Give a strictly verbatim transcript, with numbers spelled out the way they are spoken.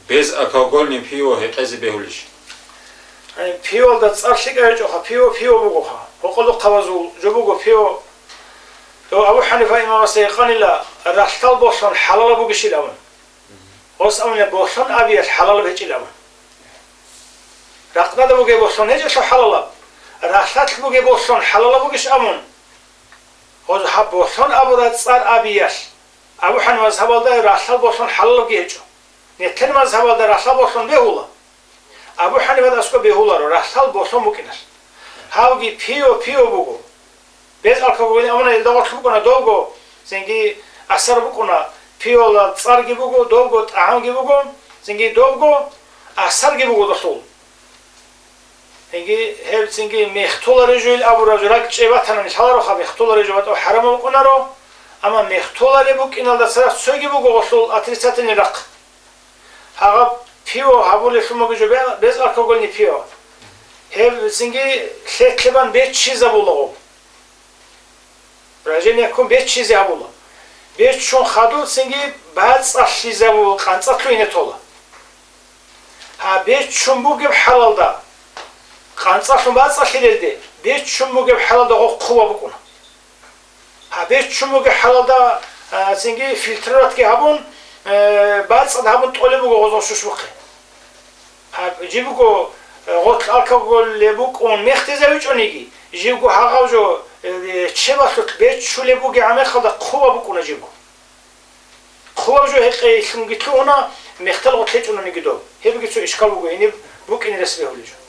Безалкогольный пиво гьекъезе бегьулищ? Гьаниб пивалда цӀар лъикӀаб гьечӀоха, пиво пиво бугоха. Гьокъолъухъабазул жо буго пиво. Дов Абу ХӀанифа имамасда гьикъанила, ралъдал болъон хӀалалаб бугищил абун. Гъос абуна, болъон абиялъ хӀалалаб гьечӀил абун. Ракъдада бугеб болъон гьечӀелъул хӀалалаб, ралъдалъ бугеб болъон хӀалалаб бугищ абун. Гъоз гьаб болъон абураб цӀар абиялъ, Абу ХӀанифа мазгьабалда ралъдал болъон хӀалалабги гьечӀо. Нилъер мазгьабалда ралъдал болъон бегьула. Абу ХӀанифада аскӀоб бегьуларо, ралъдал болъон букӀиналъ. Гьавги пиво пиво буго. Безалкогольный абуна, илда гъорлъ букӀуна довго, цинги асар букӀуна, пивола цӀарги буго, довго тӀагӀамги буго, цинги довго асарги буго долъул. Цинги гьеб цинги мехтолареб жо ил абураб жо ракӀчӀей батани лъалароха, мехтолареб жо батӀав хӀарамаб букӀунаро, амма мехтолареб букӀиналда цадахъ цоги буго гъолъул отрицательный рахъ. Гьаб пиво гьабулелъул мугижо бе-, безалкогольный пиво. Гьеб цинги лъетлъебан беччизабулаго. Брожение ккун беччизе гьабула. Беччун хадуб цинги бацӀцӀалъизабула, къанцӀалъугьине тола. Гьа, беччун бугеб хӀалалда, къанцӀалъун бацӀцӀалъилелде, беччун бугеб хӀалалда гъо хъуба букӀуна. Гьа, беччун бугеб хӀалалда, а, цинги фильтроватги гьабун, э, бацӀцӀад гьабун тӀолеб буго гъозо щущбухъе. Гьаб, жибго, э, гъорлъ алкоголь букӀун мехтезавичӀониги, жибго гьагъав жо, э, чебалъулъ беччулеб бугеб гӀамехалда хъуба букӀуна жибго. Хъубаб жо гьекъейилъунги лъугьуна, мехтал гъорлъ гьечӀониги доб. Гьебги цо ишкал буго, гьениб букӀине рес бегьулеб жо.